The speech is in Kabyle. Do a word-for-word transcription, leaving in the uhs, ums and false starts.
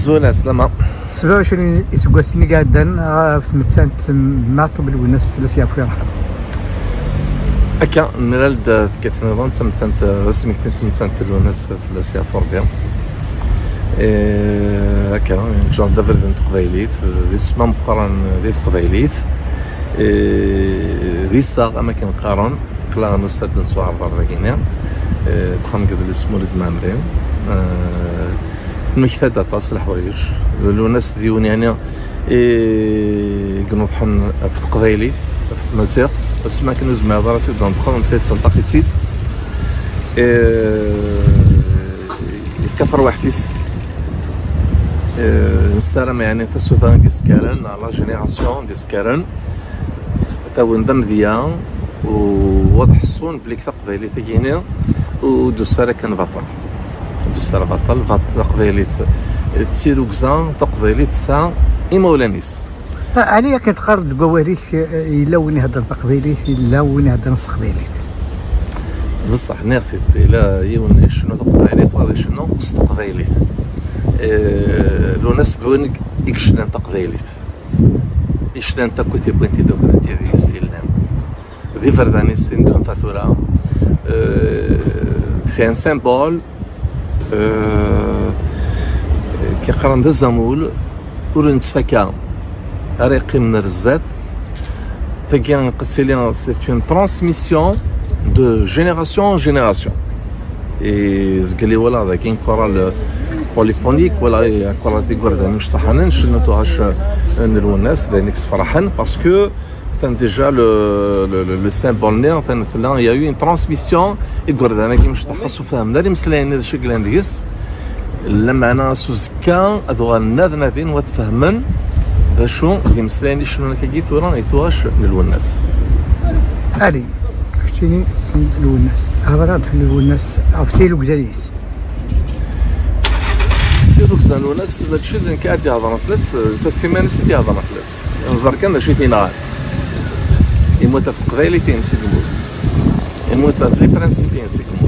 Lwennas, lama. Sebɛa u ɛecrin iseggasen i iɛeddan ɣef tmettant n Meɛṭub Lwennas, fell-as yeɛfu yerḥem. Akka, nra-d deg tmiḍant d tamettant, d asmekti n tmettant n Lwennas, fell-as yeɛfu Rebbi. Eh, akka, neǧǧa-d abrid n teqbaylit, d isem ameqqran di teqbaylit. Eh, d iseɣ, am akken qqaren, aql-aɣ nusa-d nettuɛerḍ ar dagini. Eh, deg uxxam n yidles Mulud Mɛemmri. Eh, nmekta-d aṭas leḥwayeǧ. Lwennas d yiwen, yeɛni, i ineḍḥen ɣef teqbaylit, ɣef tmaziɣt, asmi akken ur zmireḍ ara ad s-id-tneṭqeḍ, netta yettenṭaq-itt-id. Eh, yefka tarwiḥt-is. Eh, nessaram, yeɛni, tasuta n yiskaren, neɣ la génération n yiskaren, ad t-awin d amedya, u ad ḥṣun belli taqbaylit-agi-ni ur d-tusi ara kan baṭel. Ur d-tusi ara baṭel, baṭel, taqbaylit d tirugza, taqbaylit tesɛa imawlan-is. Ɛli, akken teqqareḍ deg wawal-ik, eh, yella win iheddren taqbaylit, yella win iheddren s teqbaylit. D ṣṣeḥ, nniɣ-t-id, yella yiwen icennu taqbaylit, wayeḍ icennu s teqbaylit. Eh, Lwennas d win i yecnan taqbaylit. Yecnan akk tiwwin-t-id akk d tid-is yellan. D iberdan-is i d-yunfa tura. Eh, c'est un symbole, eh, i qqaren d azamul ur nettfaka ara yeqqimen ar zdat. Tagi, qed tili, c'est une transmission de génération en génération. Et zgel i wala dagi une chorale polyphonique, wala une chorale d igerdan imecṭaḥanen, cennu tuɣac n Lwennas, d ayen i yesferḥen, parce que atan déjà le, le, le, le symbole-nni, atan tella, il y a eu une transmission, igerdan-agi imecṭaḥ xas ur fehhmen ara imeslayen-nni d acu i yellan deg-s, lameɛna s uzekka ad uɣalen ad nadin, ad fehmen d acu d imeslayen i cennun akkagi tura i tuɣac n Lwennas. Ali, keččini tessneḍ Lwennas. Hder-aɣ-d fell Lwennas, ɣef tirugza-is. Tirugza n Lwennas, mačči d nekk ad d-ihedren fell-as, netta s iman-is i d-ihedren fell-as. Nẓer kan d acu i t-yenɣan. Yemmut ɣef teqbaylit-ines i yemmut. Yemmut ɣef les principes-ines i yemmut.